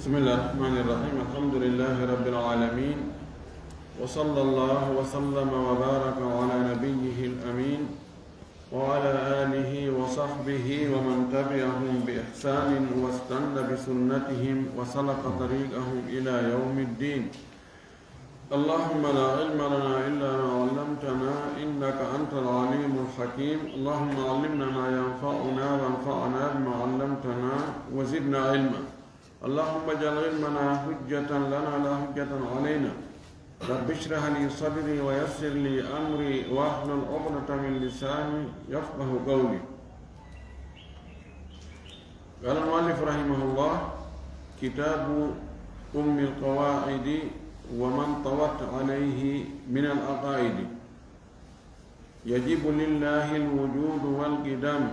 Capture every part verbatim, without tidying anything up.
بسم الله الرحمن الرحيم. الحمد لله رب العالمين. وصلى الله وسلم وبارك على نبيه الأمين وعلى آله وصحبه ومن تبعهم بإحسان واستن بسنتهم وسلك طريقهم إلى يوم الدين. اللهم لا علم لنا إلا ما علمتنا إنك أنت العليم الحكيم. اللهم علمنا ما ينفعنا وانفعنا بما علمتنا وزدنا علما. اللهم اجعل علمنا حجة لنا لا حجة علينا. رب اشرح لي صدري ويسر لي أمري واحلل عقدة من لساني يفقه قولي. قال المؤلف رحمه الله: كتاب أم القواعد وما انطوت عليه من العقائد. يجب لله الوجود والقدم،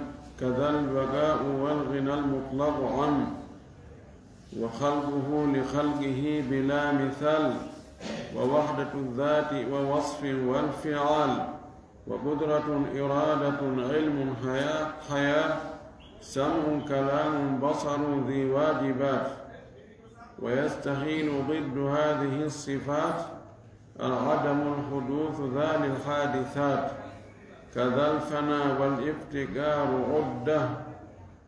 كذا البقاء والغنى المطلق عن، وخلقه لخلقه بلا مثال، ووحدة الذات ووصف وانفعال، وقدرة إرادة علم حياة، حياة، سمع كلام بصر ذي واجبات، ويستحيل ضد هذه الصفات العدم الحدوث ذا للحادثات، كذا الفناء والافتقار عدة،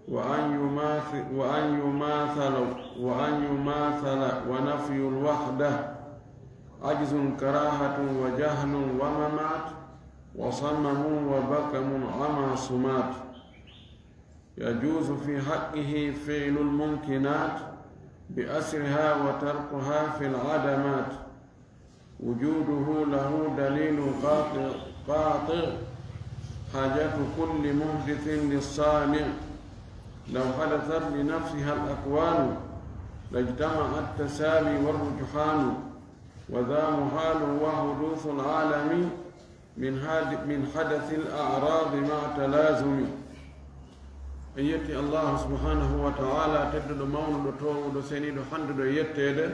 وأن يماثل، وأن يماثل، وأن يماثل ونفي الوحدة عجز كراهة وجهل وممات وصمم وبكم عمى صمات. يجوز في حقه فعل الممكنات بأسرها وتركها في العدمات. وجوده له دليل قاطع، قاطع حاجة كل محدث للصانع. لو حدثت لنفسها الأكوان لاجتمع التساوي والرجحان. وذا محال وحدوث العالم من حد-، من حدث الأعراض مع تلازم. En yetti Allahu subhanahu wa ta'ala, tedduɗo, mawnuɗo, toowuɗo, seniiɗo, hannduɗo e yetteede.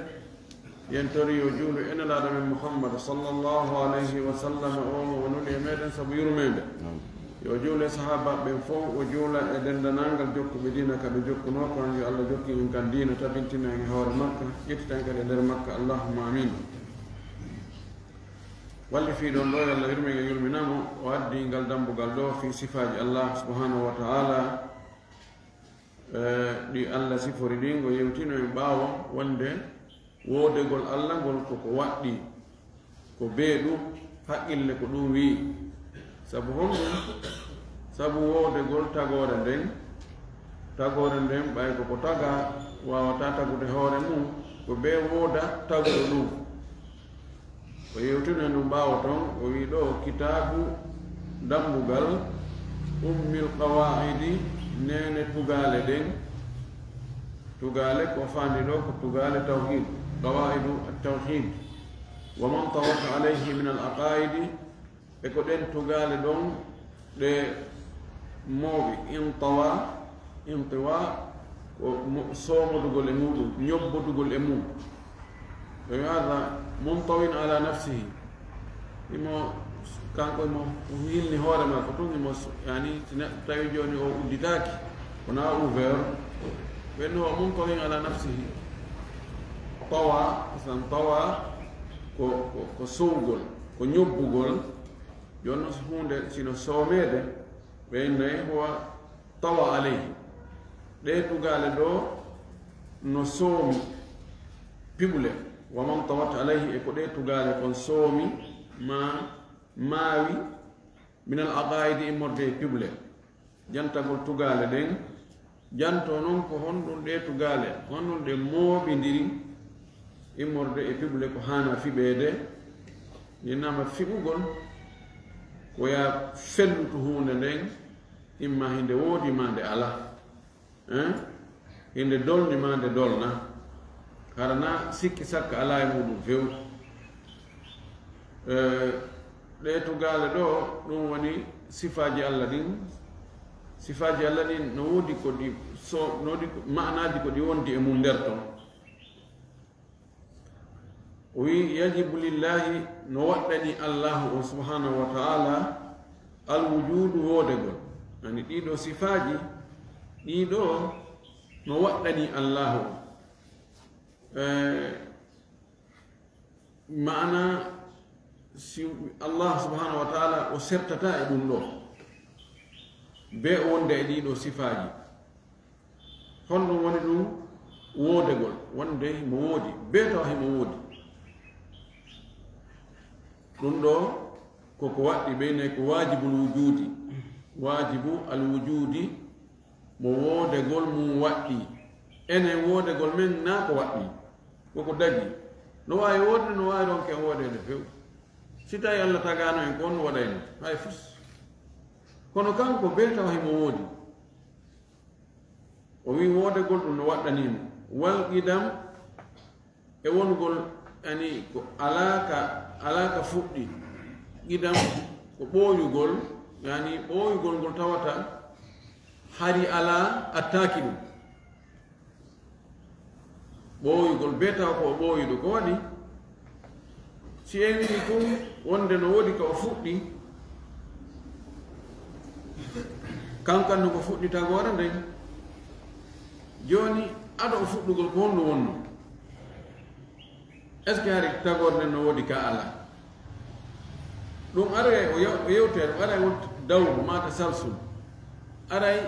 Yen tori yo juulu e Nelaaɗo men Muhammad sallallahu alayhi wa sallam, o mo o nuli e meɗen sabu yurmeende. Yo juulu e sahaabaaɓe ɓen fow, o juula e denndanangal jokkuɓe diina ka ɓe jokkunoo kon. Yo Allah jokkin en kan diina, tabintina en e hoore makka, ƴettita en kadi e nder makka. Allahumma amin. Walli fii ɗon ɗo, yo Allah yurmin e yurmina mo, o addi ngal dambugal ɗo fii sifaaji Allah subhanahu wa ta'ala, eh, ɗi Allah sifori ɗin, o yewtino en ɓaawo wonde woodegol Allah ngol ko ko waɗɗi, ko bee ɗum, haqqille ko ɗum wi'i. Sabu honɗum? Sabu woodegol tagoore nden, tagoore nden ɓay ko ko tagaa, waawataa tagude hoore mum, ko bee wooda taguɗo ɗum. O yewtino e ɗum ɓaawo ton, o wi'i ɗo kitaabu dambugal ummil qawaa'idi, neene tugaale ɗen. Tugaale ko faandi ɗo ko tugaale tawhid, qawaa'idu at-tawhid, wa man tawat alayhi min al-aqaa'idi, e ko ɗen tugaale ɗon ɗe mooɓi. Intawa, intiwa ko mo-, soomodugol e muɗum, ñobbodugol e mum. Ɓe wi'ata muntawin ala nafsihi. Imo, kanko imo hilni hoore makko tun, imo s-, yani, si neɗɗo tawi jooni o udditaaki, wona ouvert, ɓen no muntawin ala nafsihi. Tawa, san tawa ko, ko, ko sowgol, ko ñobbugol. Jooni non, so huunde sino soomeede, ɓe innay huwa tawa alayhi. Ɗee tugaale ɗo no soomi piɓule. Wa man tawat alayhi, e ko ɗee tugaale kon soomi, ma maawi, min al aqaa'idi, immorde e piɓule. Jantagol tugaale ɗen, janto non ko honɗum ɗee tugaale, honɗum ɗe mooɓindiri immorde e piɓule ko haana fiɓeede. Innama fiɓugol ko ya fellutu huunde nden, imma hinde woodi ma nde alaa. Hein? Hinde dolni ma nde dolna. Hara na sikki sakka alaa e muɗum few. Eh, ɗee tugaale ɗo, ɗum woni sifaaji Allah ɗin. Sifaaji Allah ɗin no woodi ko ɗi so-, no woodi ko, maanaaji ko ɗi wondi e mum nder ton. O wi'i, yajibu lillahi, no waɗɗani Allahu on subhanahu wa ta'ala, al wujudu, woodegol. Yani ɗiɗo sifaaji, ɗiɗo no waɗɗani Allahu on. Eh, maana si Allah subhanahu wa taala o sertata e ɗum ɗo, be o wonde e ɗiɗo sifaaji. Honɗum woni ɗum? Woodegol, wonde himo woodi, be tawa himo woodi. Ɗum ɗo ko ko waɗɗi ɓeyne ko waajibul wujuudi. Waajibu al wujuudi, mo woodegol mum waɗɗi. Enen woodegol men naa ko waɗɗi, ko ko dagi. No waawi woodde, no waawi ronke woodeede few. Si tawi Allah tagaano en, ko on waɗayno hay fus. Kono kanko be tawa himo woodi. O wi woodegol ɗum no waɗɗanii mo. Wal qidam, e wonugol, yani ko alaa ka, alaa ka fuɗɗi. Qidam ko ɓooyugol, yani ɓooyugol ngol tawata hari alaa attaaki ɗum. Ɓooyugol be tawa ko o ɓooyuɗo, ko waɗi? Si en wii tun wonde no woodi ka o fuɗɗi, kankan no ko fuɗɗi tagoore nden. Jooni, ado o fuɗɗugol, ko honno wonno? Est-ce que hari tagoore nden no woodi ka alaa? Ɗum aray o yew-, o yewte, ɗum aray won dawru maa tasalsul. Aray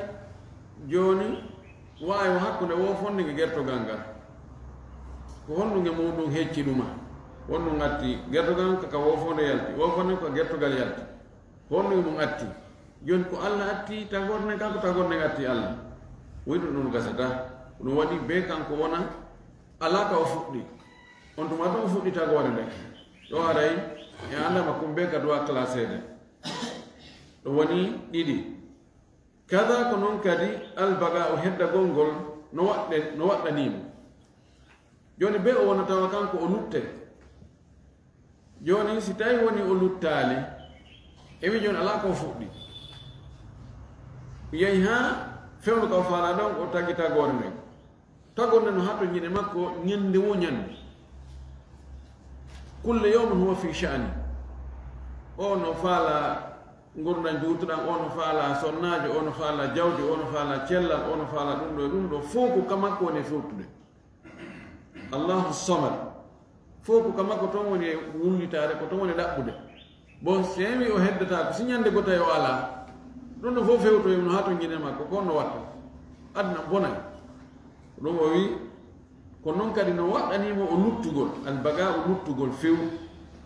jooni, waawi o hakkunde woofonde e gertogal ngal. Ko honɗum e muɗum hecci ɗuma? Honɗum atti gertogal ngal ka woofonde yalti, woofonde ka gertogal yalti? Honɗum e mum atti? Jooni ko Allah atti tagoore nden, kanko tagoore nden atti Allah. Woni ɗum ɗum gasata. Ɗum waɗi be kanko wona alaa ka o fuɗɗi. On tuma ɗum fuɗɗi tagoore nden. Ɗo aray e andama kum be ka duwa classeede. Ɗo woni ɗiɗi. Kada ko non kadi albaga'u heddagol ngol no waɗɗe-, no waɗɗanii mo. Jooni be o wona tawa kanko o lutte. Jooni si tawi woni o luttaali, e wi jooni alaa ko o fuɗɗi. Yehi haa fewndo ka o faalaa ɗon, o tagi tagoore nden. Tagoore nden no hatonjine makko ñande wo ñande. Kulle yawmin huwa fi sha'ni. O no faalaa ngurndan juutuɗan, o no faalaa sonnaajo, o no faalaa jawdi, o no faalaa cellal, o no faalaa ɗum ɗo e ɗum ɗo. Fow ko ka makko woni e fewtude. Allahu Samad. Fow ko ka makko ton woni e wullitaade, ko ton woni e ɗaɓɓude. Bon, si en wi o heddataa ko si ñande goo tawi o alaa, ɗum ɗo fow fewtoyi no hatonjine makko, ko honno watta? Aduna bonay. Ɗum o wi, ko non kadi no waɗɗanii mo o luttugol, albaga'u luttugol few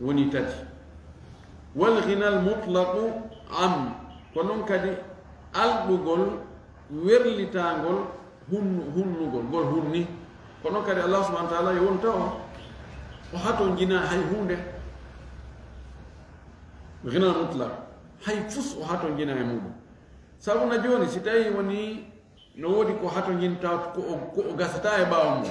woni tati. Wal ghinal mutlaqu am, ko non kadi alɗugol, werlitaangol, hunnu-, hunnugol, ngol hunni. Kono kadi Allah subhanahu wa ta'ala yo won taw o hatonjina hay huunde. Ghinal mutlaq, hay fus o hatonjina e muɗum. Sabu na jooni, si tawi woni no woodi ko hatonjinta, ko o, ko o gasata e ɓaawo mum.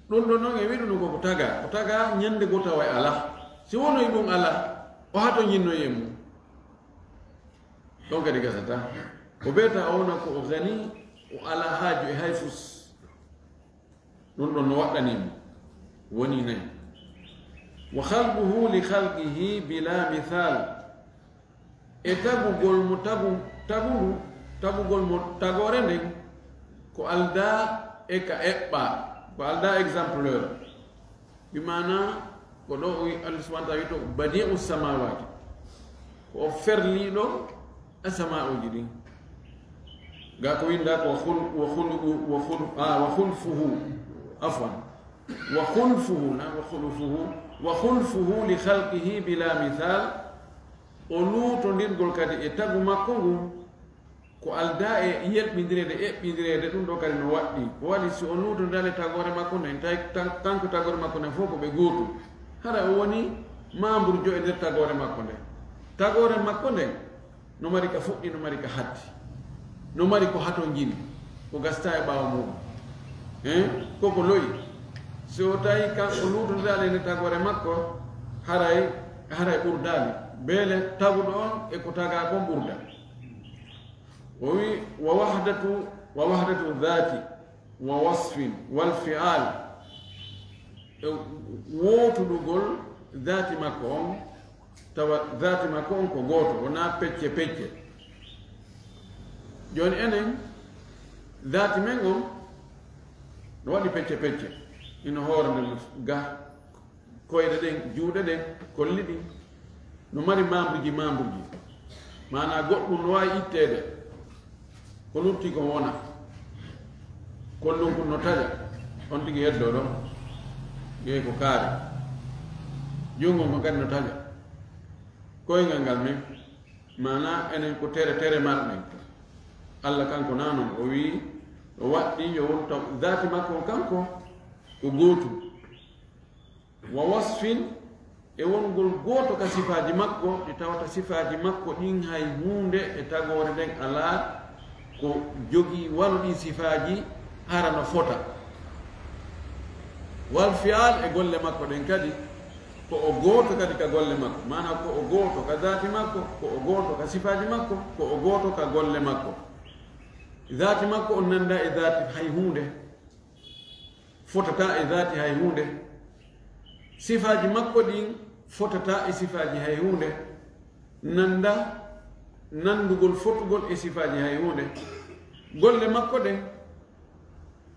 Ɗum ɗon noon e wiɗuno ko ko taga, ko taga ñande goo tawa e alaa. Si wonoy ɗum alaa, o hatonjinnoy e mum. Ɗon kadi gasata. Ko beeta o wona ko o gani, o alaa haaju e hay fus. Ɗum ɗon no waɗɗanii mo. Woni nay. Wa khalquhu li khalqihi bila mithal. E tagugol mo tagu-, tagundu, tagugol mo tagoore nden, ko aldaa e ka eɓɓaa, ko aldaa exemplaire. Bi maana, ko ɗo o wi-, Allah subhanahu wa ta'ala wi'to, "Badi'u samawati." Ko o ferliiɗo asama'uuji ɗin. Ga ko winda ko khul-, wa khul-, wa khul-, ah, wa khulfuhu. Afwan. Wa khulfuhu, na, wa khulfuhu. Wa khulfuhu li khalqihi bila mithal. O luutondirgol kadi e tagu makko ngun, ko aldaa e yelɓindireede, eɓɓindireede, ɗum ɗo kadi no waɗɗii. Ko waɗi si o luutondiral e tagoore makko nden, tawi tan-, kanko tagoore makko nden fof ko ɓe gootum. Hara o woni membre jo e nder tagoore makko nden. Tagoore makko nden no mari ka fuɗɗi, no mari ka hatti. No mari ko hatonjini, ko gasta e ɓaawo muɗum. Hein? Ko ko lo'i. Si o tawi kanko luutondiral e nder tagoore makko, haray, haray ɓurdaali. Beele taguɗo on e ko tagaa kon ɓurda. O wi, wa wahdatu, wa wahdatu dhati, wa wasfin, wal fi'al. E wootuɗugol dhati makko on, tawa dhati makko on ko gooto, wonaa pecce pecce. Jooni enen, dhati men on, No waɗi pecce pecce, ino hoore nde ga, koyɗe ɗen, juuɗe ɗen, kolli ɗin. No mari membre ji, membre ji. Maanaa goɗɗum no waawi itteede, ko lutti kon wona. Kollun kun no taƴa, on tigi heddoo ɗon. Ƴeew ko kaari. Junngo ngon kadi no taƴa. Koyngal ngal men, maanaa enen ko tere tere marɗen. Alla kanko naa non, o wi'i, o waɗɗii yo won taw, zaati makko on kanko ko gootum. Wa wasfin, e wongol gooto ka sifaaji makko, ɗi tawata sifaaji makko ɗin hay huunde e tagoore nden alaa ko jogii wano ɗin sifaaji hara no fota. Wal fi'al, e golle makko ɗen kadi, ko o gooto kadi ka golle makko. Maanaa ko o gooto ka zaati makko, ko o gooto ka sifaaji makko, ko o gooto ka golle makko. Zaati makko on nanda e zaati hay huunde. Fotata e zaati hay huunde. Sifaaji makko ɗin fotata e sifaaji hay huunde. Nanda, nandugol fotugol e sifaaji hay huunde. Golle makko ɗen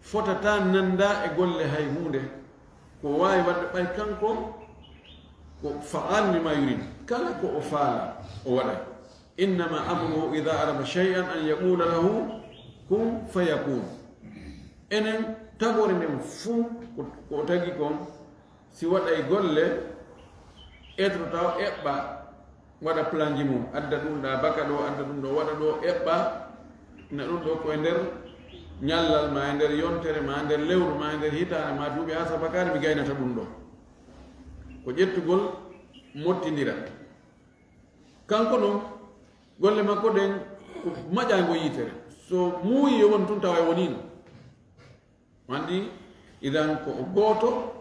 fotata nanda e golle hay huunde. Ko waawi waɗde ɓay kanko ko fa'al lima yurid. Kala ko o faala, o waɗay. Innama amruhu idha arada shay'an an yaqula lahu kun fayakun. Enen tagoore nden fuu ko, ko o tagi kon, si waɗay golle, etro taw eɓɓa, waɗa planji mum, adda ɗum ɗa baka ɗo, adda ɗum ɗo, waɗa ɗo, eɓɓa, na ɗum ɗo ko e nder ñallal ma, e nder yontere ma, e nder lewru ma, e nder hitaande ma, duuɓi haa sabakaade mi gaynata ɗum ɗo. Ko ƴettugol mottindira. Kanko noon, golle makko ɗen ko maƴaango yitere. So muuyi yo won tun tawa e woniino. Wandi, idan ko o gooto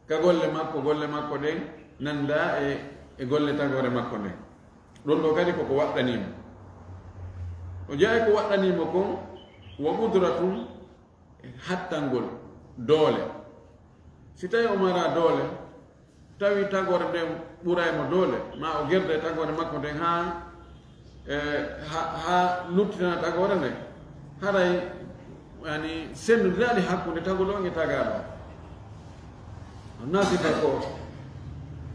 ka golle makko, golle makko ɗen nanda e, e golle tagoore makko nden. Ɗum ɗo kadi koko waɗɗanii mo. O jeyaa e ko waɗɗanii mo kon, wa qudratun, e hattangol, doole. Si tawi o mara doole, tawi tagoore nden ɓuray mo doole, ma o gerda e tagoore makko nden haa, e, ha, ha luttinana tagoore nden, haray, yani, sennudiraali hakkunde tagol on e tagaaɗo. O nasita ko,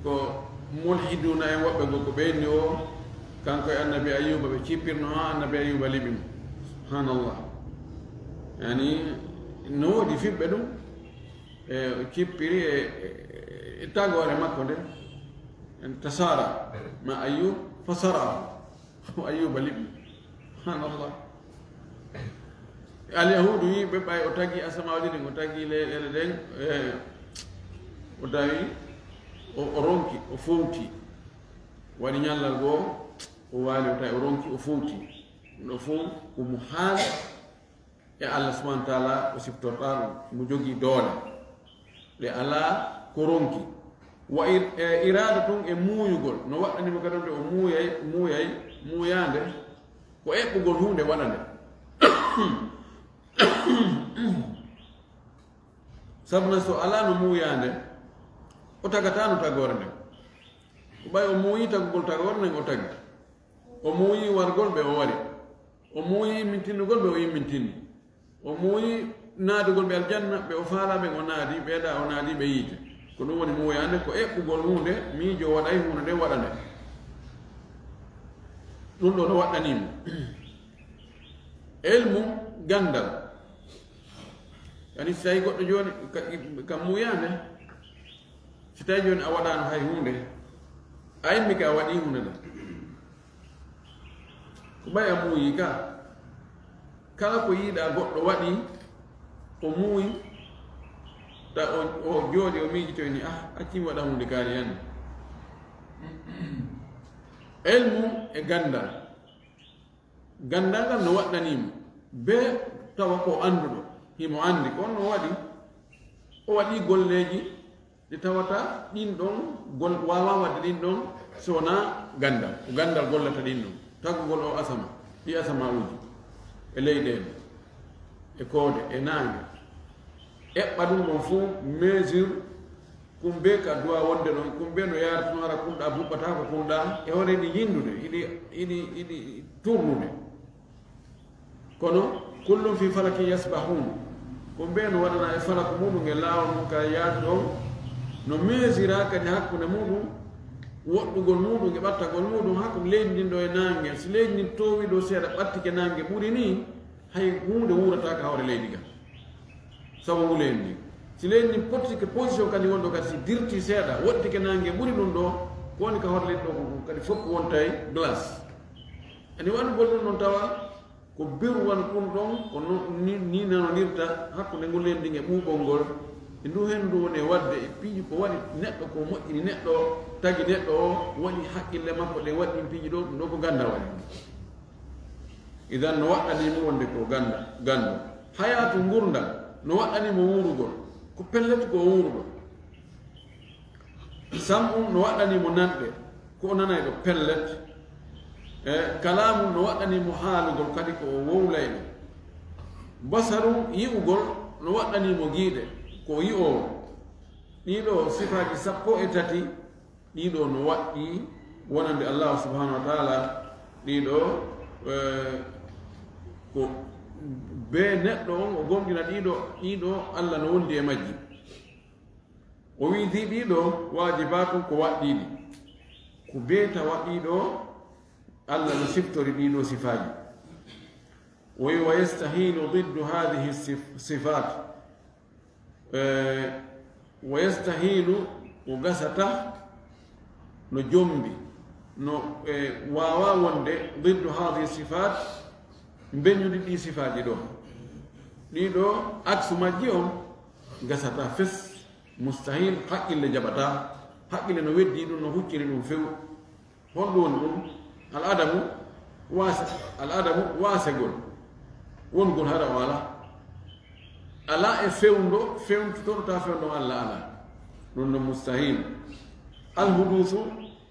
ko mulhiduuna en woɓɓe goo ko ɓe inni o, kanko e Annabi Ayyuba ɓe cippirno haa Annabi Ayyuba liɓi mo. Subhanallah. Yani, no woodi fiɓɓe ɗum, e, o cippiri e, e, e tagoore makko nde, en tasara, ma Ayyub, fasara. Ko Ayyuba liɓi. Subhanallah. Alyahuudu yimɓe ɓay o tagi asamaaji ɗin, o tagi le-, leyɗe ɗen, e, o tawi, o, o ronki, o fowti. Waɗi ñallal goo, o waali, o tawi o ronki, o fowti. Ɗum ɗo fow ko mo haal e Allah subhanahu wa taala o siftorɗaa ɗum. Mo jogii doole. Ɗe alaa ko ronki. Wa ir-, e iraada tun e muuyugol. No waɗɗani mo kadi nde o muuyay, muuyay, muuyaande, ko eɓɓugol huunde waɗa nde. Sabuna so alaa no muuyaande, o tagataano tagoore nden. Ko ɓay o muuyi tagugol tagoore nden, o tagi. O muuyi wargol ɓe, o wari. O muuyi immintinnugol ɓe, o immintinni. O muuyi naadugol ɓe aljanna, ɓe o faalaa ɓen, o naadi, ɓe ɗa, o naadi ɓe yiite. Ko ɗum woni muuyaande, ko eɓɓugol huunde, miijo waɗay huunde nden, waɗa nde. Ɗum ɗo no waɗɗanii mo. Ilmu, ganndal. Yani, si tawi goɗɗo jooni ka, ka muuyaande, si tawi jooni a waɗaano hay huunde, a immi ka a waɗii huunde nde. Ko ɓay a muuyi ka, kala ko yiɗaa goɗɗo waɗi, o muuyi, ta o, o jooɗi, o miijitoy ni, "Ah, accii mi waɗa huunde kaari yani." Ilmu e ganndal. Ganndal ngal no waɗɗanii mo. Bee tawa ko annduɗo, himo anndi, kono no waɗi, o waɗi golleeji ɗi tawata ɗin ɗon gol-, waawaa waɗde ɗin ɗon so wonaa ganndal. Ko ganndal gollata ɗin ɗon. Tagugol o asama, ɗi asamaaji, e leyɗeele, e koode, e naange. Eɓɓa ɗum ɗon fow, mesure, kun bee ka duwa wonde ɗon, kun bee no yaarata, no hara kun ɗa buɓɓataako kun ɗa, e hoore ɗi yindude, iɗi, iɗi, iɗi turnude. Kono, kullum fi falakin yasbahun. Ko mbee no waɗana e falaku muɗum e laawol mum ka yaadu ɗon, no meesira kadi hakkunde muɗum, woɗɗugol muɗum e ɓattagol muɗum, hakkunde leydi ndin ɗo e naange. Si leydi ndin toowi ɗo seeɗa, ɓattike naange ɓuri ni, hay huunde wuurata ka hoore leydi ga. Sabu ngu leydi ndin. Si leydi ndin pottike position kadi wonɗo kadi, si dirti seeɗa, woɗɗike naange ɓuri ɗum ɗo, ko woni ka hoore leydi ɗo ko ɗum kadi fof ko wontay glace. Ani waɗugol ɗum ɗon tawa ko beru wano ɗum ɗon, ko no-, ni, ni nanondirta hakkunde ngu leydi ndin e ɓuuɓol ngol. E ndu hen ndu woni e waɗde e piiji ko waɗi neɗɗo, ko moƴƴini neɗɗo, tagi neɗɗo o, waɗi haqqille makko ɗe waɗi ɗin piiji ɗo, ɗum ɗo ko ganda waɗi. Idan no waɗɗani mo wonde ko ganda, gando. Hayatu ngurdam no waɗɗani mo wuurugol, ko pellet ko wuuruɗo. Sam'u no waɗɗani mo nanɗe, ko o nanayɗo pellet. E kalaamu no waɗɗani mo haalugol, kadi ko o wowlayɗo. Basaru yi'ugol no waɗɗani mo giiɗe, ko o yi'oowo. Ɗiɗo sifaaji sappo e tati, ɗiɗo no waɗɗi wonande Allahu subhanahu wa ta'ala, ɗiɗo, eh, ko be neɗɗo on o gomɗina ɗiɗo, ɗiɗo Allah no wondi e majji. O wi'i ɗiɗo waajibaatu ko waɗɗiiɗi, ko be tawa ɗiɗo Allah no siftori ɗiɗo sifaaji. O wi'i, "Wa yastahilu diddu hadhihi sif-, sifat." Eh, wa yastahilu, ko gasata, no jombi, no, eh, waawa wonde diddu hadhihi sifat, mbeñuɗi ɗi sifaaji ɗo. Ɗiɗo aksu majji on gasata fes, mustahil, haqqille jaɓata, haqqille no weddi ɗum, no hucciri ɗum few. Honɗum woni ɗum? Al adamu waase, al adamu waasegol. Wongol hara o alaa. Alaa e fewndo, fewndo, toɗɗata fewndo Allah alaa. Ɗum no mustahil. Al hudusu,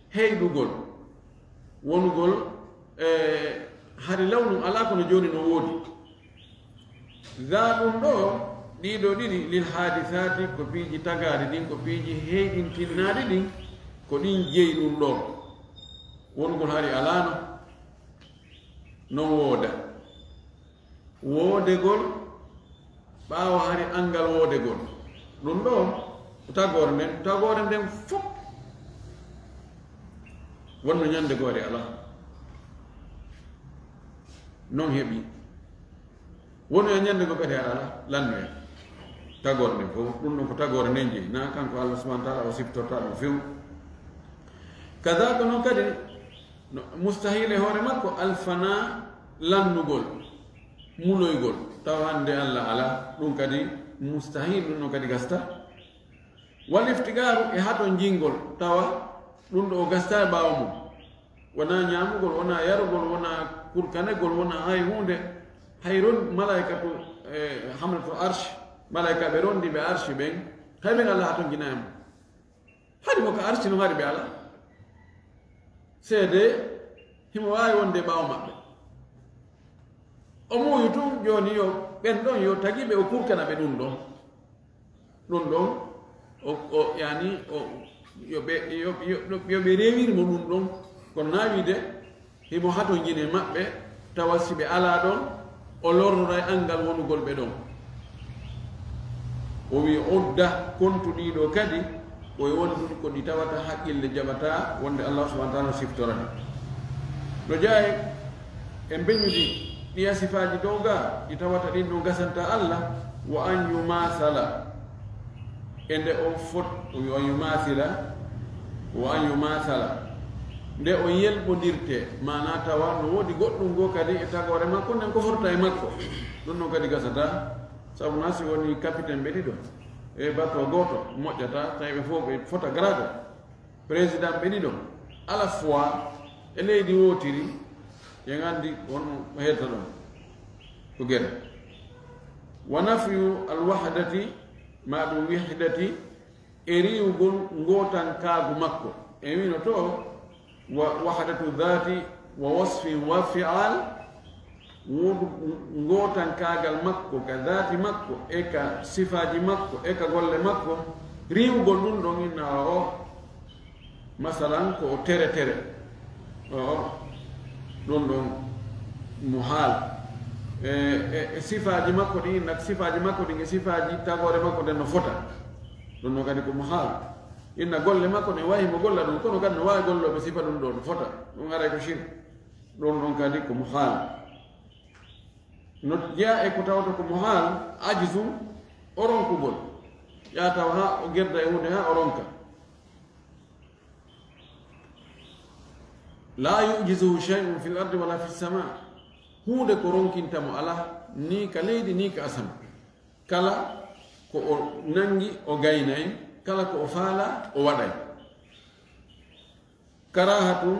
heyɗugol. Wonugol, e, hari law ɗum alaa kono jooni no woodi. Za ɗum ɗo, ɗiɗo ɗiɗi, lil haadisaati, ko piiji tagaaɗi ɗin, ko piiji heyɗintinnaaɗi ɗin, ko ɗin jeyi ɗum ɗo. Wongol hari alaano, non wooda. Woodegol, ɓaawo hari anngal woodegol. Ɗum ɗo, ko tagoore nden, tagoore nden fof. Wonno ñande goore alaa. Non heɓi. Woni e ñande ngo kadi aɗa ala lannoya. Tagoore nden fof, ɗum ɗon ko tagoore nden jeyi. Na kanko Allah subhanahu wa ta'ala o siftorta ɗum few. Kaza ko non kadi, no, mustahil e hoore makko, alfana lannugol, muloygol. Tawa hannde Allah ala, ɗum kadi mustahil, ɗum ɗon kadi gasta. Wal iftigaaru e haton jingol, tawa ɗum ɗo o gasta e ɓaawo mum. Wona ñaamugol, wona yarugol, wona kurkanegol, wona hay huunde. Hay ron malaykatu, e, hamlatul arsh, malaykaaɓe rondiiɓe arshi ɓen, hay ɓen Allah hatonjinaa e mum. Hari mo ka arshi no hari ɓe alaa. Seede himo waawi wonde ɓaawo maɓɓe. O muuyi tun jooni yo ɓen ɗon yo tagi ɓe o kurkana ɓe ɗum ɗon. Ɗum ɗon, o, o, yani, o, yo ɓe, yo, yo, yo ɓe rewir mo ɗum ɗon. Kono na wiide himo hatonjini maɓɓe, tawa si ɓe alaa ɗon, o lorroray anngal wonugol ɓe ɗon. O wi'i, "Udda, kontu ɗiɗo kadi, ko e woni ɗum ko ɗi tawata haqqille jaɓata wonde Allah subhanahu wa ta'ala siftorani." No jeyaa e mbeñuɗi ɗiya sifaaji dow ga, ɗi tawata ɗin ɗon gasanta Allah, wa an yumathala. E nde o fot-, wa an yumathila, wa an yumathala. Nde o yelɓondirte, maana tawa no woodi goɗɗum goo kadi e tagoore makko, nden ko fota e makko. Ɗum ɗon kadi gasata, sabu na si woni capitaine ɓe ɗiɗo, e bateau gooto moƴƴata, tawi ɓe fof ɓe fota grade. Président ɓe ɗiɗo, à la fois, e leydi wootiri, en anndi won mo heedta ɗon. Ko gere. Wa nafyu al wahdati, ma ɗum wihdati, e riiwgol ngootankaagu makko. E wino to, wa wahdatu dhati wa wasfin wa fi'al, wodu ngootankaagal makko, ka dhati makko, e ka sifaaji makko, e ka golle makko, riiwgol ɗum ɗon inna o, masalan, ko o tere tere. O, ɗum ɗon muhal. E, e, e sifaaji makko ɗi, inna sifaaji makko ɗi, e sifaaji tagoore makko nden no fota. Ɗum noon kadi ko mo haal. Inna golle makko ɗen wayi mo golla ɗum, kono kadi no waawi gollooɓe sifa ɗum ɗoo no fota. Ɗum aray ko shirk. Ɗum ɗon kadi ko mo haal. No jeyaa e ko tawata ko mo haal, ajizu, o ronkugol. Yaa taw haa o gerda e huunde haa o ronka. La yujizuhu shay'un fil ardi wala fis sama. Huunde ko ronkinta mo alaa, ni ka leydi, ni ka asama. Kala ko o nangi, o gaynay, kala ko o faala, o waɗay. Karahatun,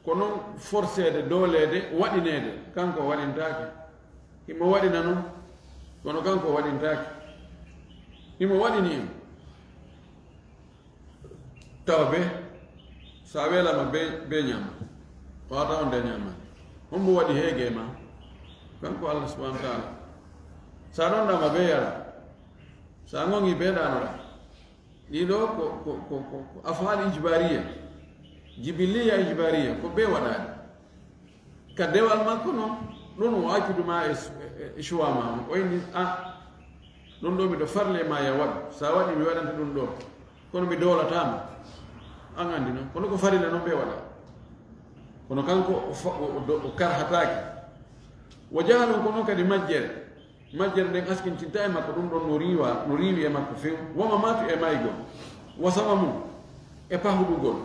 ko noon forceede, dooleede, waɗineede, kanko o waɗintaake. Himo waɗina noon, kono kanko o waɗintaake. Himo waɗini en. Tawa be, so a weelama be, be ñaama, wata on de ñaama. Hombo waɗi heege ma? Kanko Allah subhanahu wa ta'ala. Sa ɗon ɗama be yara, sa ngongi be ɗanoɗa. Ɗiɗo ko, ko, ko, ko, ko afaal ijbariya, jibiliya ijbariya, ko be waɗaade. Ka dewal makko noon, ɗum o accudu ma e, e, e choix ma on. O inni, a, ɗum ɗo miɗo farle ma ya waɗu. Sa waɗi, mi waɗanta ɗum ɗo. Kono mi doolataama. An anndi noon. Kono ko farilla noon ɓe waɗa. Kono kanko o fa-, o, o do-, o karhataake. Wo jahalun ko noon kadi majjere. Majjere nden askintinta e makko ɗum ɗon no riiwa, no riiwi e makko few. Wama maatu e maygol. Wa sama mum e pahudugol.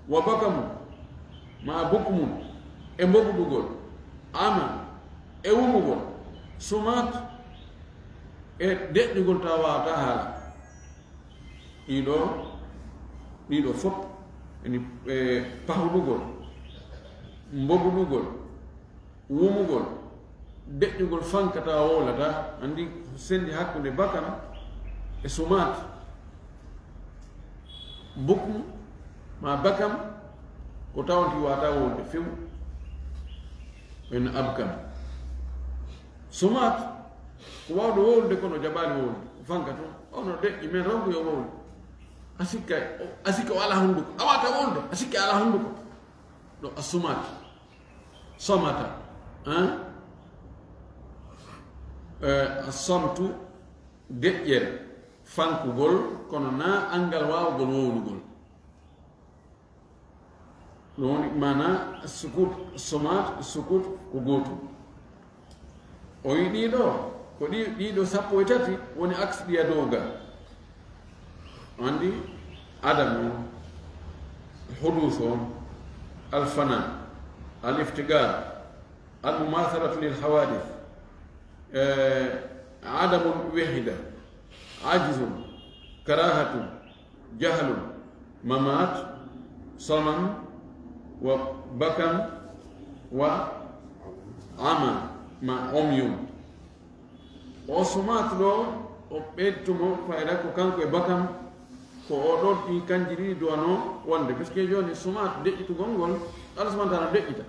Wa baka mum ma bukmu e mbogudugol. Ama e wumugol. Sumaat e deƴƴugol tawa waawata haala. Ɗiɗo, ɗiɗo fof, eni, e, pahudugol, mbogudugol, wumugol, deƴƴugol fankata wowlata, anndi sendi hakkunde bakam e sumaat. Bukm ma bakam ko tawanti wata wowlde few, en abkam. Sumaat ko waawɗo wowlude kono jaɓaali wowlude, o fanka toon. Ono deƴƴi men rawdu yo wowlu. A sikka, a sikka o alaa hunnduko. A waawata wowlude, a sikka alaa hunnduko. Ɗo a sumaat. Somata. Hein? Eh, a somtu deƴƴere, fankugol, kono na anngal waawgol wowlugol. Ɗum woni maana sukut, somat, sukut ko gootum. O wi'i ɗiɗo, ko ɗi, ɗiɗo sappo e tati woni aks ɗiya dow ga. Anndi adam on, hudus on, alfana, al iftigar, al mumathalatu lil hawadith, eh, adamul wahida, ajzun, karahatun, jahlun, mamat, saman, wa bakam, wa ama, ma omyun. O sumat ɗo, o ɓeydutumo fayda ko kanko e bakam, ko o ɗon ɗi kanji ɗiɗi duwano wonde. Parce que jooni sumat deƴƴitugol ngol, Allah subhanahu wa ta'ala deƴƴita.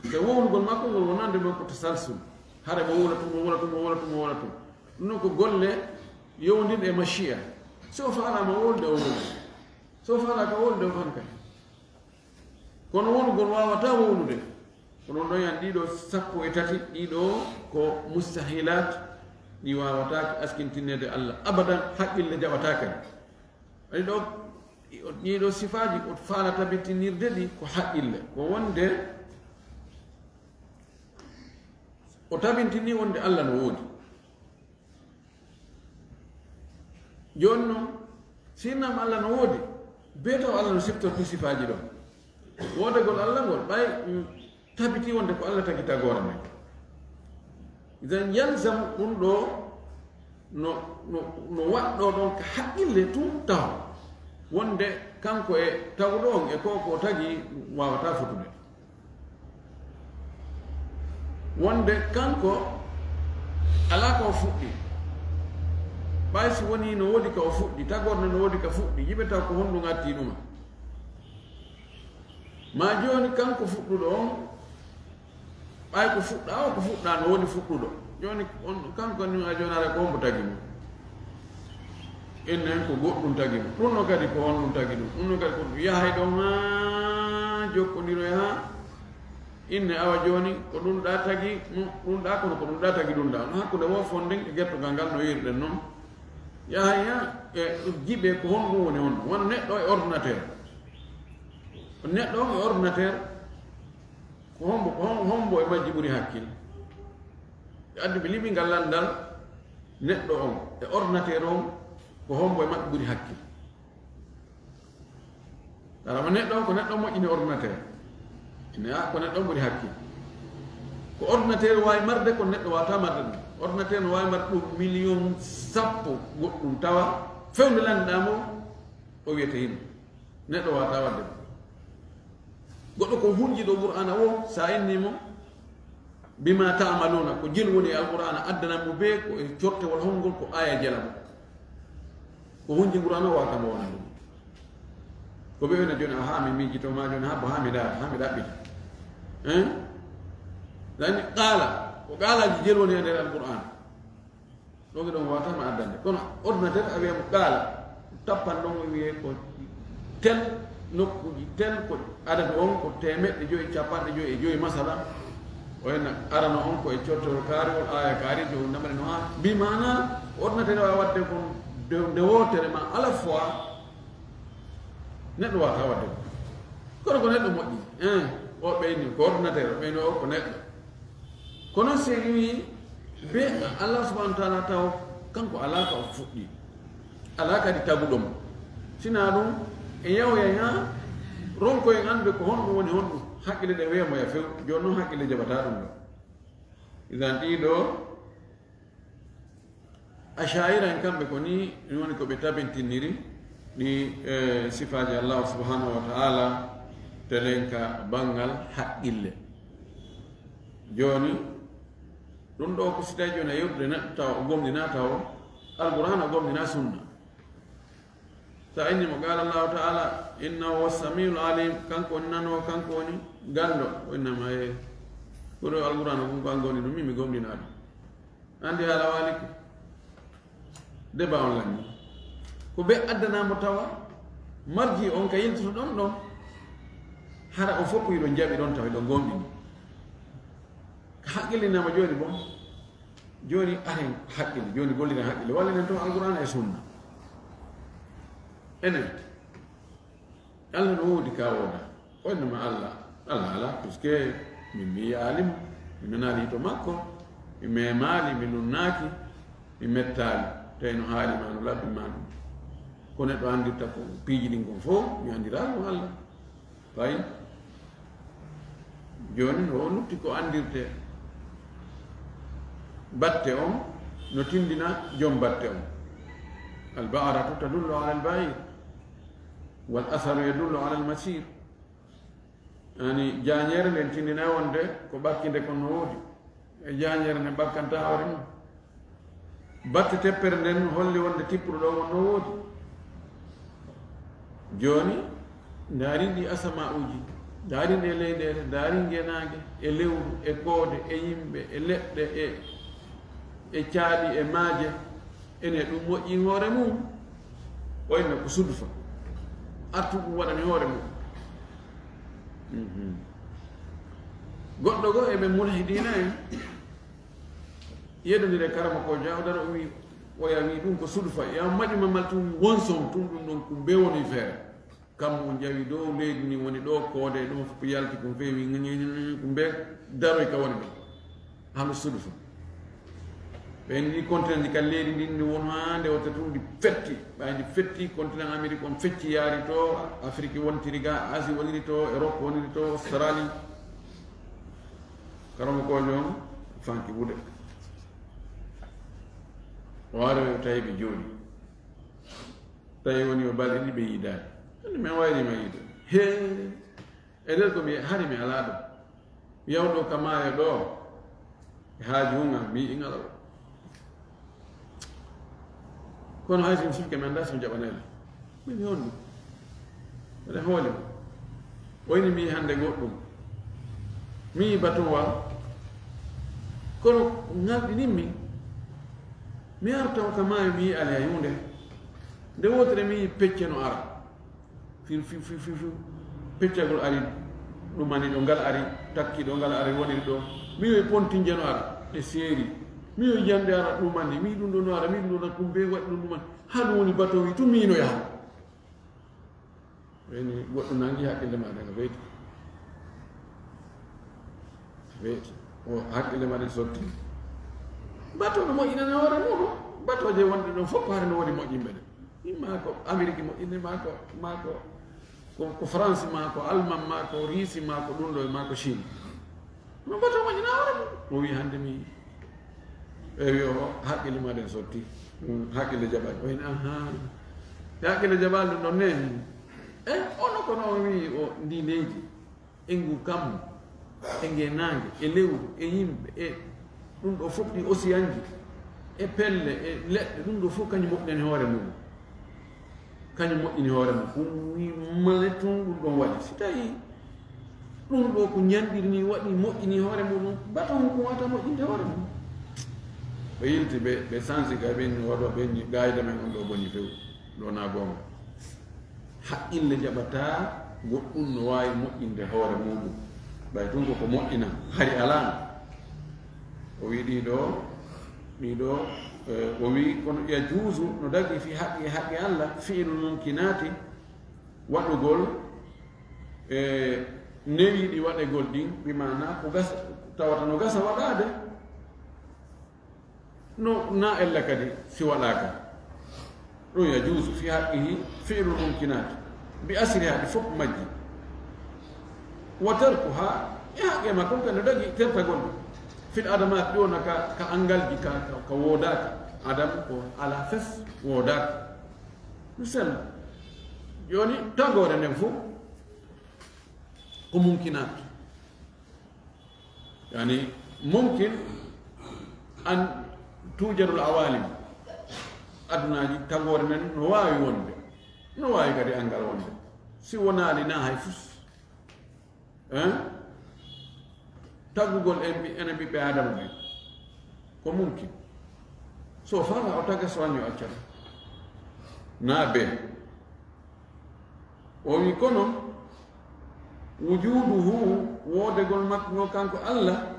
Te wowlugol makko ngol wonande makko tasalsul. Hare mo wowla tun, mo wowla tun, mo wowla tun, mo wowla tun. Ɗum noon ko golle yowndinɗe e mashi'a. So o faalaama wowlude, o wowla. So o faalaaka wowlude, o fankay. Kono wowlugol waawata wowlude. Ko ɗum ɗon yan ɗiɗo sappo e tati, ɗiɗo ko mustahilat, ɗi waawataake askintinneede Allah. Abadan, haqqille jaɓataake. Aɗi ɗo, ɗiɗo sifaaji o faala tabintinirde ɗi ko haqqille. Ko wonde, o tabintini wonde Allah no woodi. Jooni noon, sinnam Allah no woodi, bee taw Allah no siftorti sifaaji ɗon. Woodagol Allah ngol, ɓay, mm, tabiti wonde ko Allah tagi tagoore men. Idan yalzam ɗum ɗo no, no, no waɗɗo ɗon ka haqqille tun taw. Wonde kanko e tawɗo on e ko ko tagi waawata fotude. Wonde kanko alaa ko o fuɗɗi. Ɓay si woni no woodi ka o fuɗɗi, tagorde no woodi ka fuɗɗi, yiɓe taw ko honɗum atti ɗuma. Ma jooni kanko fuɗɗuɗo on, ɓay ko fuɗɗa o, ko fuɗɗa no woodi fuɗɗuɗo. Jooni on, kanko ni a jooni ara ko hombo tagi mo. Ennen ko goɗɗum tagi mo. Ɗum no kadi ko honɗum tagi ɗum. Ɗum no kadi ko ɗum yahay ɗon haa jokkondiroy haa Inne awa jooni ko ɗum ɗa tagi, ɗum ɗa kono ko ɗum ɗa tagi ɗum ɗa. No hakkunde wo fonden e gertogal ngal no yiruɗen noon. Yahaya e jiɓe ko honɗum woni honɗum. Wano neɗɗo e ordinateur. Neɗɗo on e ordinateur ko hombo, ko hom-, hombo e majji ɓuri hakkil. Ɓe addi ɓe liɓi ngal lanndal neɗɗo on e ordinateur on ko hombo e maɓɓe ɓuri hakkil. Alama neɗɗo on ko neɗɗo moƴƴini ordinateur. Ine a ko neɗɗo on ɓuri hakkil. Ko ordinateur waawi marde ko neɗɗo waawata marde ɗum. Ordinateur no waawi marde ɗum million sappo goɗɗum tawa fewndo lanndaamu o wiyete hino. Neɗɗo waawata wadde ɗum. Goɗɗo ko hunji ɗo Qur'aana o sa inni mo bima ta'maluna ko jel woni e Alqur'aana addana mo be ko e cortewol hongol ko aya jela mo. Ko hunji Qur'aana o waawata mo wona ɗum. Ko ɓe wona jooni a haa mi miijito ma jooni haa bo haa mi daara haa mi ɗaɓɓita. Hein? Dani qaala ko qaalaaji jel woni e nder Alqur'aana. Ɗon e ɗon wawata ma addande. Kono ordinateur a wiya mo qaala. Tappan ɗon o wiye ko tel nokkuji tel ko adadu on ko temeɗɗe joyi capanɗe joyi e joyi masala. O henna arano on ko e cortewol kaariwol aya kaari jowol namari no ha. Bi mana ordinateur wawa wadde kon nde wotere ma ala fois. Neɗɗo wawata wadde kon. Kono ko neɗɗo moƴƴi. Hein, o ɓeyni ko ordinateur o ɓeyni o ko neɗɗo. Kono si en wii be Allah subhanahu wa taala taw kanko alaa ka o fuɗɗi alaa kadi taguɗo mo. Sinaa ɗum en yawya yaa ronko en anndude ko honɗum woni honɗum. Haqqille ɗe weemoya few. Jooni noon haqqille jaɓataa ɗum ɗo. Idan ɗii ɗo Asha'ira en kamɓe ko ni ɗum woni ko ɓe tabintiniri ɗi sifaaji Allah subhanahu wa taala telen ka banngal haqqille. Jooni ɗum ɗo ko si tawi jooni a yewtude neɗɗo tawa o gomɗina tawa alqur'ana o gomɗina sunna. Sa inni mo qala Allahu taala innahu huwa samiul alim, kanko woni nanowo kanko woni ganndo. O innama e koɗo alqur'ana kon ko an goni ɗum min mi gomɗina ɗum. Andi haala waali ko deba on lanni ko ɓe addanamo tawa marji on ka yiltoto ɗon ɗon. Hara on fof ko yiɗon jaɓi ɗon tawa ɗon gomɗini ka haqqillinama joni bon. Joni aren haqqille joni golliren haqqille wallinen toon alqur'ana e sunna. Enen Allah no woodi ka wooda. Ko innama Allah Allah ala puisque min mbiyi alim mi nanaali hito makko. Mi memaali mi lunnaaki. Mi mettaali tawi no haali ma no labbi ma ɗum. Ko neɗɗo anndirta ko piiji ɗin kon fof mi anndiraali mo Allah. Fay jooni no o lutti ko anndirte batte on no tindina joom batte on. Albaaratu tadullu ala albair wal asaru yadullu ala almasir. Ani jañeere nden tindina wonde ko ɓakkinde kon no woodi. E jañeere nde ɓakkanta hoore mum. Batte teppere nden holli wonde tippuru ɗo won no woodi. Jooni ndaarin ɗi asama'uji, ndaarin ɗe leyɗeele, ndaarin ngenaange e lewru e koode e yimɓe e leɗɗe e e caali e maaje. Ene ɗum moƴƴi hoore mum. Oyna ko sudufa artu ɗum waɗani hoore mum. Goɗɗo goo e ɓe mulhidina en yeddondire karama ko jawdara o wi oya wi ɗum ko sudufa ya maƴu mamal tun won son tun ɗum ɗon kum be woni feere. Kammu jawi dow leydi ndi woni ɗo koode ɗum fof yalti kum feewi kum be daroy ka woni ɗo. Hano sudufa ɓen ɗi continent ndi ka leydi ndin ndi won ha nde wata tun ndi fetti ɓay ndi fetti continent amérique on fecci yaari to. Afrique wontiri ga asie woniri to europe woniri to australie. Karamo kojo on fanki wude o ari o tawi ɓe jooɗi tawi woni o balɗe ɗiɗi ɓe yiidaani. Anndi min wayrima yiide he e nder ko mi hari mi alaa ɗum. Yawɗo ka maayo ɗo e haaju hunga mi yiɗi ngala ɗo. Kono hay so mi sifke mi annda so mi jaɓanayla min mi honɗum. Mbeɗa hooli o ini mi hannde goɗɗum. Mi yi baton wal kono ngalɗinimmi. Mi artaw ka maayo mi yi alaya yunde. Nde wotere mi yi pecce no ara fiw fiw fiw fiw fiw. Peccagol ari Ɗumani ɗo ngal ari, takki ɗo ngal ari, woniri ɗo. Mi wi pontinje no ara, ɗe seeri. Mi wi jamɗe ara, ɗumani. Mi ɗum ɗo no ara, mi ɗum ɗo na kumbe waɗi ɗum ɗumani. Haa ɗum woni bato wi, tun mi no yaha. Woni goɗɗo nangi hakkille ma daga beyti. Beyti. O hakkille ma ɗen sotti. Bato no moƴƴinana hoore muɗum. Batooje wonɗe ɗon fof ko hare no woni moƴƴinɓe ɗe. Min maa ko Ameriki moƴƴinɗe, maa ko, maa ko, ko, ko France, maa ko Allemagne, maa ko Russie, maa ko ɗum ɗo, maa ko Chine. No bato moƴƴina hoore mum. O wi hannde mi, e wi o haqqille ma ɗen sotti. Mm, haqqille jaɓani. O wi aha. E haqqille jaɓani ɗum ɗon neni. E ono kono o wi o ndi leydi. E ngu kammu. E nge nange. E lewru. E yimɓe. E ɗum ɗo fof ɗi osiyanji. E pelle. E leɗɗe. Ɗum ɗo fof kañum moƴƴani hoore mum. Kañum moƴƴini hoore mum. Ɗum wi male tun ɗum ɗon waɗi. Si tawi ɗum ɗo ko ñanɗiri ni waɗi moƴƴini hoore muɗum, bato hon ko wata moƴƴinde hoore mum. Ɓe yilti ɓe, ɓe sansi ka ɓen waɗo ɓen ni gayda men on ɗo boni few. Ɗo na goonga. Haqqille jaɓata goɗɗum no waawi moƴƴinde hoore muɗum. Ɓay tun ko ko moƴƴina, hari alaa. O wi ɗiɗo, ɗiɗo, eh, o wi kono yajuusu no dagi fi haqqi, haqqi Allah, fi'lu mumkinaati, waɗugol, eh, newiiɗi waɗegol ɗin, bi maana ko gasa, tawata no gasa waɗaade. No, na ella kadi si waɗaaka. Ɗum yajuusu fi haqqihi fi'lu mumkinaat. Bi asriha ɗi fof majji. Wa tarkuha e haqqe makko kadi no dagi tertagol. Fil adamat ɗi wona ka, ka angalji ka, ka, ka woodaaka. Adam ko ala fes woodaaka. No sella. Jooni tagoore nden fof ko mumkinaat. Yani, mumkin an tujarul awalim. Adunaaji tagoore nden no waawi wonde. No waawi kadi angal wonde. Si wonaali na hay fus. Hein? Tagugol en ɓi-, enen ɓiɓɓe Adama ɓen. Ko mumkin. So fala o taga so an yo accan. Na be. O wi kono, wujuduhu, woodegol makko ngol kanko Allah,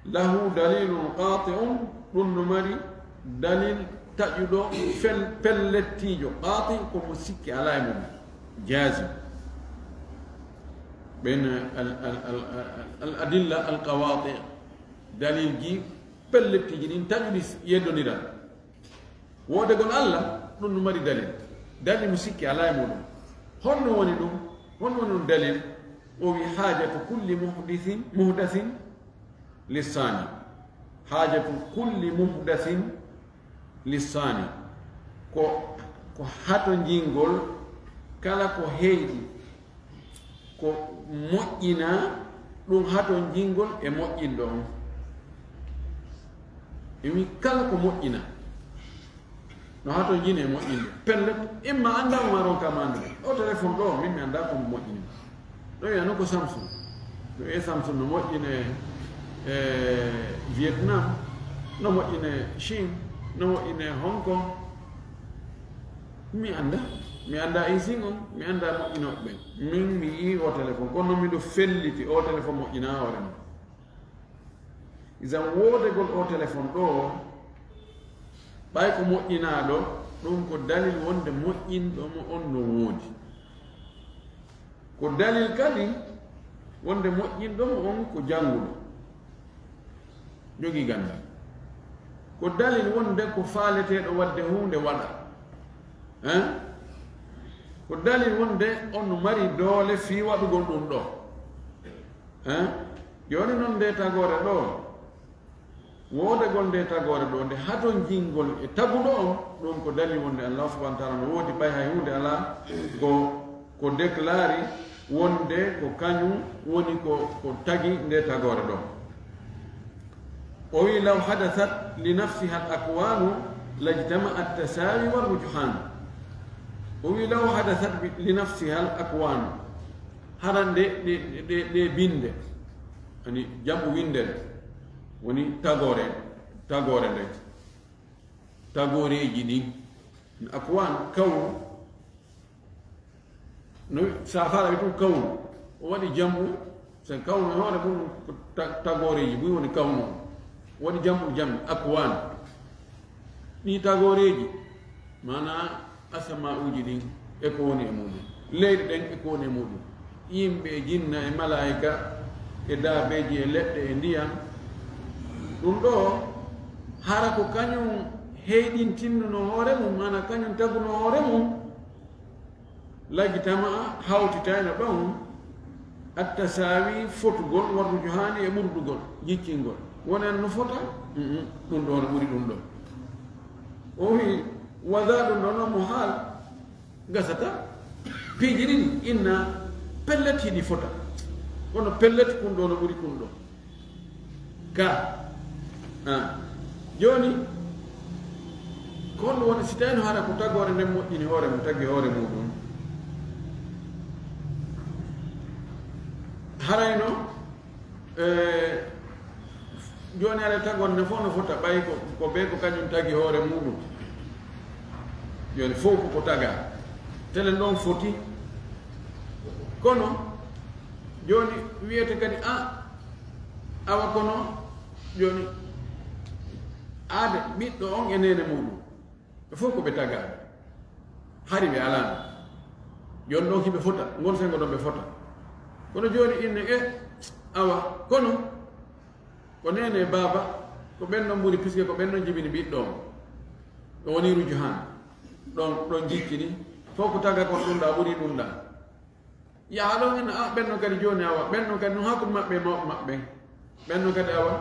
lahu dalilun qati'un, ɗum no mari dalil taƴuɗo fel-, pellettiijo. Qati' ko mo sikki alaa e mum. Jazim. Ɓen al, al, al, al, al adilla al qawati', dalilji pellettiiji ɗin taƴuɗi yeddondiral. Woodegol Allah, ɗum no mari dalil. Dalil mo sikki alaa e muɗum. Honno woni ɗum? Honno woni ɗum dalil? O wi, hajatu kulli muhdisin, muhdasin lissani. Hajatu kulli muhdasin lissani. Ko, ko hatonjingol kala ko heyɗi. Ko moƴƴina ɗum hatonjingol e moƴƴinɗo on. Emi kala ko moƴƴina. No hatonjini e moƴƴinɗo. Pellet, imma annda mo maron kam anndude. O téléphone ɗo, min mi annda ko mo moƴƴini. Ɗo wiya no ko Samsung. No wiya Samsung no moƴƴine e Vietnam, no moƴƴine Chine, no moƴƴine Hong Kong. Mi annda, mi annda isin on, mi annda moƴƴinooɓe ɓen. Min mi yii o téléphone, kono miɗo felliti o téléphone moƴƴinaa hoore mum. Isan woodegol o téléphone ɗo, ɓay ko moƴƴinaaɗo, ɗum ko dalil wonde moƴƴinɗo mo on no woodi. Ko dalil kadi wonde moƴƴinɗo mo on ko jannguɗo, jogii ganndal. Ko dalil wonde ko faaleteeɗo waɗde huunde waɗa. Hein? Ko dalil wonde on no mari doole fii waɗugol ɗum ɗo. Hein? Jooni noon nde tagoore ɗo, woodegol nde tagoore ɗo, nde hatonjingol e taguɗo on, ɗum ko dalil wonde Allah subhanahu wa ta'ala no woodi, ɓay hay huunde alaa ko, ko déclaré wonde ko kañum woni ko, ko tagi nde tagoore ɗo. O wi, "Law hadasat li nafsiha al akwanu lajtama at tasawi wa rujhan." O wi, "Law hadasat bi-, li nafsiha al akwanu." Hara nde, ɗe, ɗe, ɗe binde, ani jam'u windere, woni tagoore, tagoore nde. Tagooreeji ɗin, akwan, kawru. No sa fala wi tun kawru, o waɗi jam'u Sen kawno e hoore mum ko ta- tagooreeji buy woni kawno. Woni jamɗum jamɗi akwan. Ɗi tagooreeji, maanaa asamaa'uuji ɗin e ko woni e muɗum, leyɗe ɗen e ko woni e muɗum, yimɓe e jinna e malaa'ika e daabeeji e leɗɗe e ndiyan. Ɗum ɗoo, hara ko kañum heyɗintinno hoore mum, maanaa kañum taguno hoore mum, lagi tama hawtitayno ɗon attasaawi fotugol warrujo haani e ɓurdugol jiccingol. Wonen no fota? Mm-mm, ɗum ɗoo no ɓuri ɗum ɗoo. O wi, wada ɗum ɗoo no mo haal gasata. Piiji ɗin inna pellet hiɗi fota. Kono pellet kun ɗoo no ɓuri kun ɗoo. Ka. Ah. Jooni, ko honɗum woni si tawii no hara ko tagoore nden moƴƴini hoore mum, tagi hoore muɗum? Harayno, eh, jooni hara tagoore nden fof no fota, ɓay ko, ko bee ko kañum tagi hoore muɗum. Jooni fof ko ko tagaa. Telen ɗon foti. Kono, jooni wiyete kadi, a, awa kono, jooni, aade ɓiɗɗo on e neene muɗum. Ɓe fof ko ɓe tagaaɓe. Hari ɓe alaano. Jooni ɗon hiɓe fota, ngon sengo ɗon ɓe fota. Kono jooni inne, e, awa, kono, ko neene e baaba, ko ɓen ɗon ɓuri, puisque ko ɓen ɗon jibini ɓiɗɗo on. Ɗo woni ruju han. Ɗon, ɗon jiccini. Fof ko taga kon ɗum ɗa, ɓuri ɗum ɗa. Yaha ɗon en, a, ɓen ɗon kadi jooni awa, ɓen ɗon kadi no hakkunde maɓɓe e mawɓe maɓɓe. Ɓen ɗon kadi awa,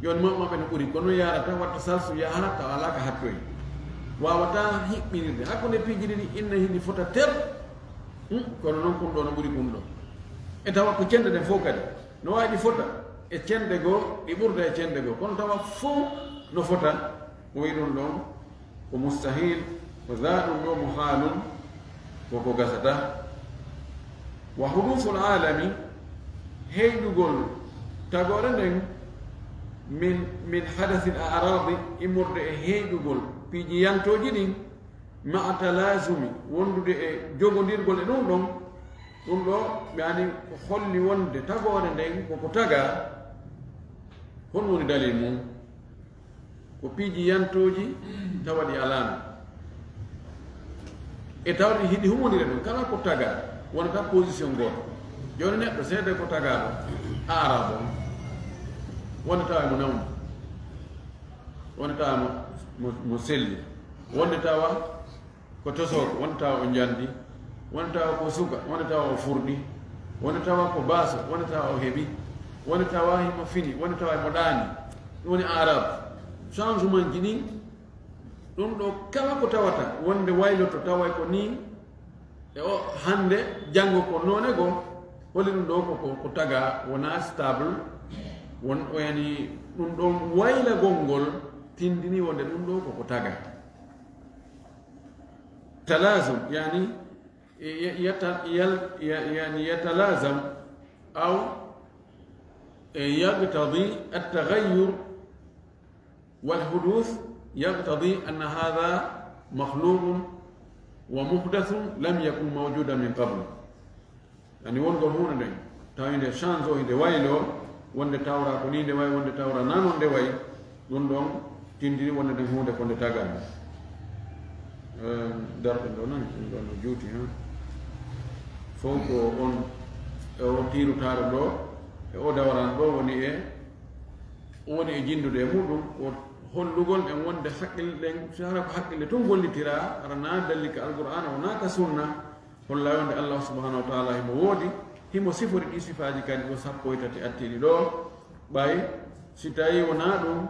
jooni mawɓe maɓɓe no ɓuri. Kono yarata, watta salsu yaha, tawa alaa ka hattoyi. Waawata hiɓɓinirde. Hakkunde piiji ɗiɗi, inna hini fota ter. Hmm, kono noon kun ɗo no ɓuri kun ɗo. E tawa ko cende ɗen fof kadi. No waawi ɗi fota e cende goo, ɗi ɓurda e cende goo. Kono tawa fof no fota, o wi ɗum ɗon ko mustahil, ko za ɗum ɗo mo haalun, ko ko gasata. Wa hudusul alami, heyɗugol tagoore nden, min, min hadasil a'radi, immorde e heyɗugol piiji yantooji ɗin, ma'a talazumi, wondude e jogondirgol e ɗum ɗon, ɗum ɗo, yani ko holli wonde tagoore nden ko ko taga, hon woni dalil mum? Ko piiji yantooji tawa ɗi alaano. E tawde hiɗi humondire ɗum, kala ko taga, wonata position gooto. Jooni neɗɗo seede ko tagaaɗo, aaraabo, wonde tawa mo nawni, wonde tawa mo, mo, mo selli, wonde tawa ko tosooɗo, wonde tawa o njandi, wonde tawa ko suka, wonde tawa o furɗi, wonde tawa ko baaso, wonde tawa o heɓi, wonde tawa himo fini, wonde tawa himo ɗaani. Ɗum woni aaraabo. Changement ji ɗin, ɗum ɗo kala ko tawata wonde wayloto tawa ko nii, e o hannde, janngo ko noone goo, holi ɗum ɗo ko, ko, ko taga, wona stable, won o yani ɗum ɗon waylagol ngol tindini wonde ɗum ɗo ko, ko taga. Talazum, yani, y-, y-, yata-, yal-, ya-, yani, yatalazam, aw, e, yaqtadi at-taghayyur, wal huduth yaqtadi anna hadha makhluqun wa muhdathun lam yakun mawjudan min qabl. Yani wongol huunde nden, tawi nde change o, nde waylo, wonde tawra ko ni nde wayi, wonde tawra na non nde wayi, ɗum ɗon tindini wonde nden huunde ko nde tagaani. Eh, darɗe ɗo nani, ɗum ɗon no juuti, ha? Fof ko on, e o tiirutaaro ɗo, e o dawaran ɗo woni e, woni e jinndude e muɗum, ko hollugol en wonde haqqille ɗen, si hara ko haqqille tun gollitira, hara na dalli ka Alqur'aana, wona ka sunna, holla wonde Allah subhanahu wa ta'ala himo woodi, himo sifori ɗi sifaaji kadi ko sappo e tati attiiɗi ɗo, ɓay si tawi wona ɗum,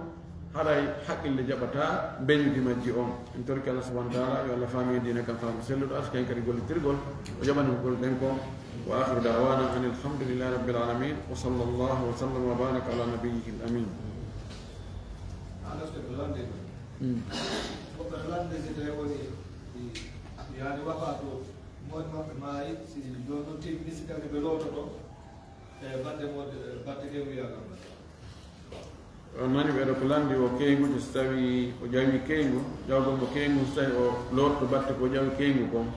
haray haqqille jaɓata beñude majji on. En torike Allah subhanahu wa ta'ala, yo Allah faami en diina kan faamu selluɗo, arsuka en kadi gollitirgol, o jaɓani ko golluɗen kon. Wa akhiru da'wana anil hamdulillahi rabbil alamin. Wa sallallahu wa sallam wa baraka ala nabiyyihil amin. A nafta ko lande ɗo. Mm. Woɓɓe no lande si tawi woni, i, yaani wafa to, moɗi maɓɓe maayi, si jooni noon tigi misi kadi ɓe loototo, e batte moɗi, e batte ke wiya kam. On nani ɓeɗo ko landi o keyngujo, so tawi o ƴawi keyngu, ƴawgol mo keyngu, so tawi o loototo batte ko ƴawi keyngu kon.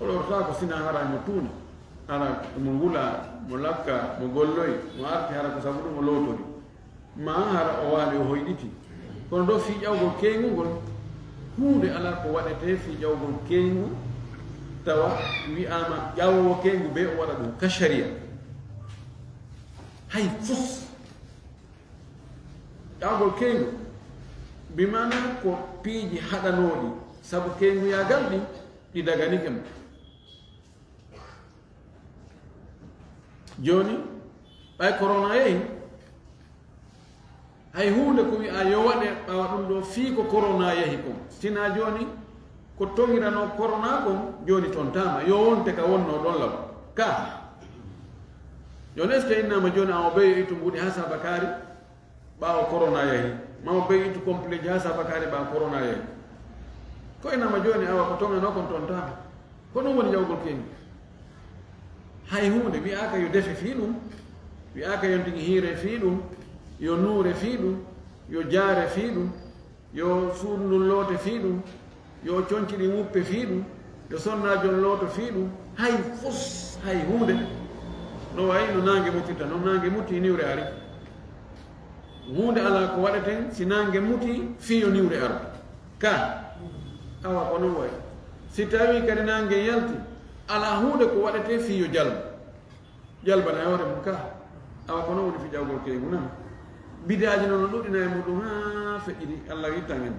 O lortaako sina hara mo tuuni. Hara mo wula, mo lakka, mo golloy, mo arti hara ko sabu ɗum o lowtori. Ma hara o waali o hoyɗiti. Kono ɗo fii ƴawgol keyngu ngol, huunde alaa ko waɗetee fii ƴawgol keyngu, tawa wi'aama ƴawoowo keyngu bee o waɗa ɗum ka shari'a. Hay fus. Ƴawgol keyngu, bi maana ko piiji haɗanooɗi, sabu keynguyaagal ɗi, ɗi daganike mo. Jooni, ɓay korona yehi, hay huunde ko wi'aa yo waɗe ɓaawa ɗum ɗo fii ko korona yehi kon. Sinaa jooni, ko toŋiranoo korona kon, jooni tontaama. Yo wonte ka wonnoo ɗon law. Ka. Jooni, est-ce que innaama jooni a o ɓeyo ittu mbuuɗi haa saabakaari? Ɓaawo korona yahi, ma o ɓey ittu complet haa saabakaari ɓaawo korona yahi. Ko innaama jooni awa ko toŋanoo kon tontaama. Ko ɗum woni ƴawgol keyngu. Hay huunde wi'aaka yo defe fii ɗum, wi'aaka yo tigi hiire fii ɗum, yo nuure fii ɗum, yo jaare fii ɗum, yo suudu ndun loote fii ɗum, yo conci ɗin wuppe fii ɗum, yo sonnaajo on looto fii ɗum, hay fus, hay huunde. No wayi no naange mutirta, no naange muti niwre ari. Huunde alaa ko waɗeten si naange muti fii yo niwre aru. Ka, awa ko non wayi. Si tawii kadi naange yalti, alaa huunde ko waɗetee fii yo jalbu. Jalbana e hoore mum ka. Awa ko non woni fii ƴawgol keyngu nan. Bidaaji non no ɗuɗɗina e muɗum haa feƴƴiti. Allah ittan en.